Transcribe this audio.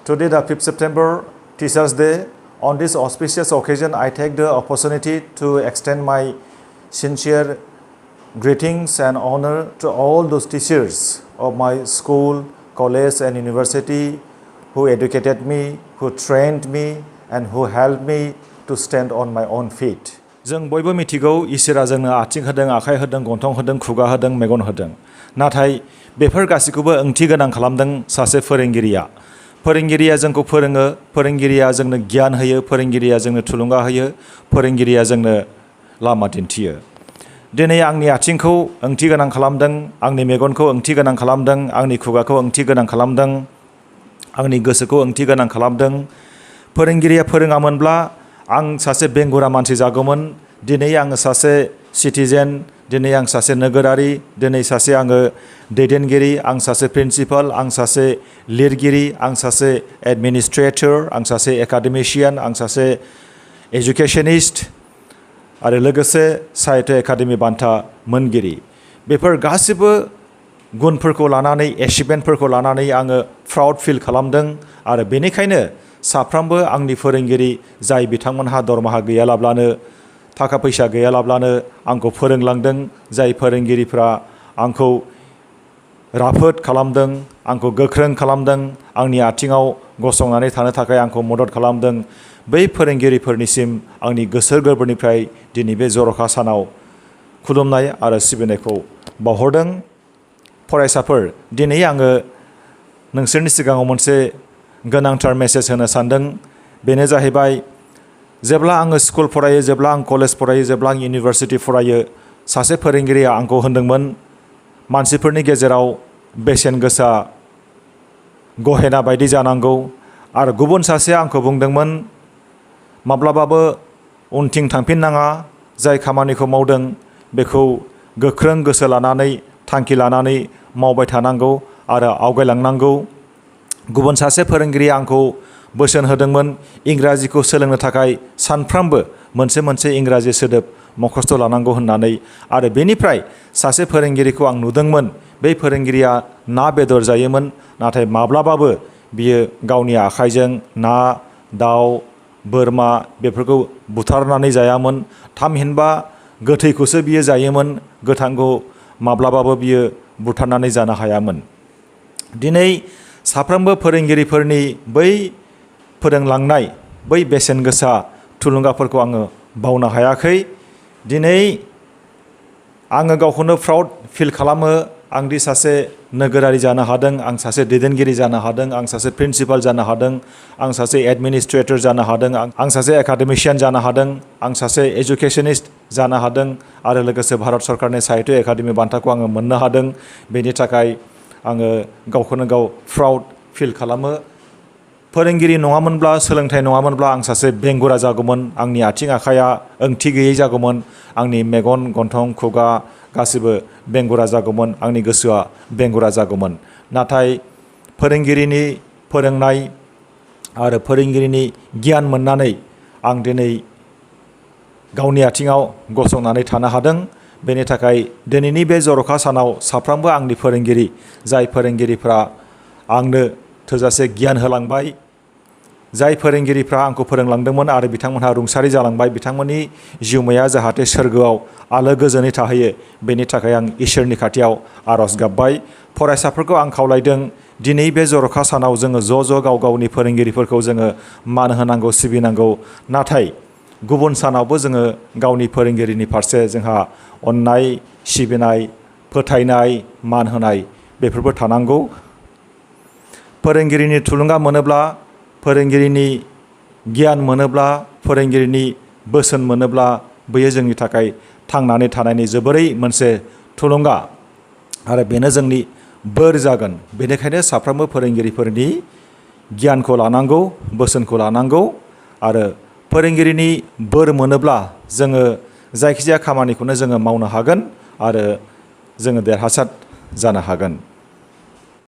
Today, the 5th September, Teachers' Day. On this auspicious occasion, I take the opportunity to extend my sincere greetings and honor to all those teachers of my school, college, and university who educated me, who trained me, and who helped me to stand on my own feet. जों बयबो मिथिगौ इसोरा जोंनो आथिं होदों, आखाइ होदों, गन्थं होदों, खुगा होदों, मेगन होदों। नाथाय बेफोर गासैखौबो ओंथि गोनां खालामदों सासे फोरोंगिरिया। फोरोंगिरिया जोंखौ फोरोङो, फोरोंगिरिया जोंनो गियान होयो, फोरोंगिरिया जोंनो थुलुंगा होयो, फोरोंगिरिया जोंनो लामा दिन्थियो। दिनै आंनि आथिंखौ ओंथि गोनां खालामदों, आंनि मेगनखौ ओंथि गोनां खालामदों, आंनि खुगाखौ ओंथि गोनां खालामदों, आंनि गोसोखौ ओंथि गोनां खालामदों। फोरोंगिरिया फोरोङामोनब्ला आं सासे बेंगुरा मानसि जागौमोन। दिनै आङो सासे सिटिजेन, दिनै आं सासे नोगोरारि, दिनै सासे आङो दैदेनगिरि, आं सासे प्रिन्सिपाल, आं सासे लिरगिरि, आं सासे एडमिनिस्ट्रेटर, आं सासे एकाडेमिशियान, आं सासे एजुकेशनिस्ट आरो लोगोसे साहित्य एकाडेमि बान्था मोनगिरि। बेफोर गासिबो गुनफोरखौ लानानै, एचिभमेन्टफोरखौ लानानै आङो प्राउड फिल खालामदों आरो बेनिखायनो साफ्रोमबो आंनि फोरोंगिरि जाय बिथांमोनहा दरमाहा गैयालाब्लानो, थाखा फैसा गैयालाब्लानो आंखौ फोरोंलांदों, जाय फोरोंगिरिफ्रा आंखौ राफोद खालामदों, आंखौ गोख्रों खालामदों, आंनि आथिङाव गसंनानै थानो थाखाय आंखौ मदद खालामदों, बै फोरोंगिरिफोरनिसिम आंनि गोसो गोरबोनिफ्राय दिनै बे जर'खा सानाव खुलुमनाय आरो सिबिनायखौ बावहरदों। फरायसाफोर, दिनै आङो नोंसोरनि सिगाङाव मोनसे गोनांथार मेसेज होनो सानदों। बेनो जाहैबाय, जेब्ला आङो स्कुल फरायो, जेब्ला आं कलेज फरायो, जेब्ला आं इउनिभार्सिटि फरायो, सासे फोरोंगिरिया आंखौ होनदोंमोन मानसिफोरनि गेजेराव बेसेन गोसा गहेना बायदि जानांगौ। आरो गुबुन सासेया आंखौ बुंदोंमोन माब्लाबाबो उनथिं थांफिननाङा, जाय खामानिखौ मावदों बेखौ गोख्रों गोसो लानानै, थांखि लानानै मावबाय थानांगौ आरो आवगायलांनांगौ। गुबुन सासे फोरोंगिरिया आंखौ बोसोन होदोंमोन इंराजिखौ सोलोंनो थाखाय सानफ्रोमबो मोनसे इंराजि सोदोब मखस्थ' लानांगौ होननानै। आरो बेनिफ्राय सासे फोरोंगिरिखौ आं नुदोंमोन, बै फोरोंगिरिया ना बेदर जायोमोन, नाथाय माब्लाबाबो बियो गावनि आखाइजों ना, दाउ, बोरमा बेफोरखौ बुथारनानै जायामोन। थामहिनबा गोथैखौसो बियो जायोमोन, गोथांखौ माब्लाबाबो बियो बुथारनानै जानो हायामोन। दिनै साफ्रोमबो फोरोंगिरिफोरनि बै फोरोंलांनाय, बै बेसेन गोसा थुलुंगाफोरखौ आङो बावनो हायाखै। दिनै आङो गावखौनो प्राउड फिल खालामो, आंदि सासे नोगोरारि जानो हादों, आं सासे दैदेनगिरि जानो हादों, आं सासे प्रिन्सिपाल जानो हादों, आं सासे एडमिनिस्ट्रेटर जानो हादों, आं सासे एकाडेमिशियान जानो हादों, आं सासे एजुकेशनिस्ट जानो हादों आरो लोगोसे भारत सरकारनि साहित्य एकाडेमि बान्थाखौ आङो मोननो हादों। बेनि थाखाय आङो गावखौनो गाव प्राउड फिल खालामो। फोरोंगिरि नङामोनब्ला, सोलोंथाइ नङामोनब्ला आं सासे बेंगुरा जागौमोन, आंनि आथिं आखाइया ओंथि गैयै जागौमोन, आंनि मेगन, गन्थं, खुगा गासिबो बेंगुरा जागौमोन, आंनि गोसोआ बेंगुरा जागौमोन। नाथाय फोरोंगिरिनि फोरोंनाय आरो फोरोंगिरिनि गियान मोननानै आं दिनै गावनि आथिङाव गसंनानै थानो हादों। बेनि थाखाय दिनैनि बे जर'खा सानाव साफ्रोमबो आंनि फोरोंगिरि, जाय फोरोंगिरिफ्रा आंनो थोजासे गियान होलांबाय, जाय फोरोंगिरिफ्रा आंखौ फोरोंलांदोंमोन आरो बिथांमोनहा रुंसारि जालांबाय, बिथांमोननि जिउमाया जाहाथे सोरगोआव आलो गोजोनै थाहैयो, बेनि थाखाय आं इसोरनि खाथियाव आर'ज गाबबाय। फरायसाफोरखौ आं खावलायदों, दिनै बे जर'खा सानाव जोङो ज' गाव गावनि फोरोंगिरिफोरखौ जोङो मान होनांगौ, सिबिनांगौ। नाथाय गुबुन सानावबो जोङो गावनि फोरोंगिरिनि फारसे जोंहा अननाय, सिबिनाय, फोथायनाय, मान होनाय बेफोरबो थानांगौ। फोरोंगिरिनि थुलुंगा मोनोब्ला, फोरोंगिरिनि गियान मोनोब्ला, फोरोंगिरिनि बोसोन मोनोब्ला बेयो जोंनि थाखाय थांनानै थानायनि जोबोरै मोनसे थुलुंगा आरो बेनो जोंनि बोर जागोन। बेनिखायनो साफ्रोमबो फोरोंगिरिफोरनि गियानखौ लानांगौ, बोसोनखौ लानांगौ आरो फोरोंगिरिनि बोर मोनोब्ला जोङो जायखिजाया खामानिखौनो जोङो मावनो हागोन आरो जोङो देरहासार जानो हागोन।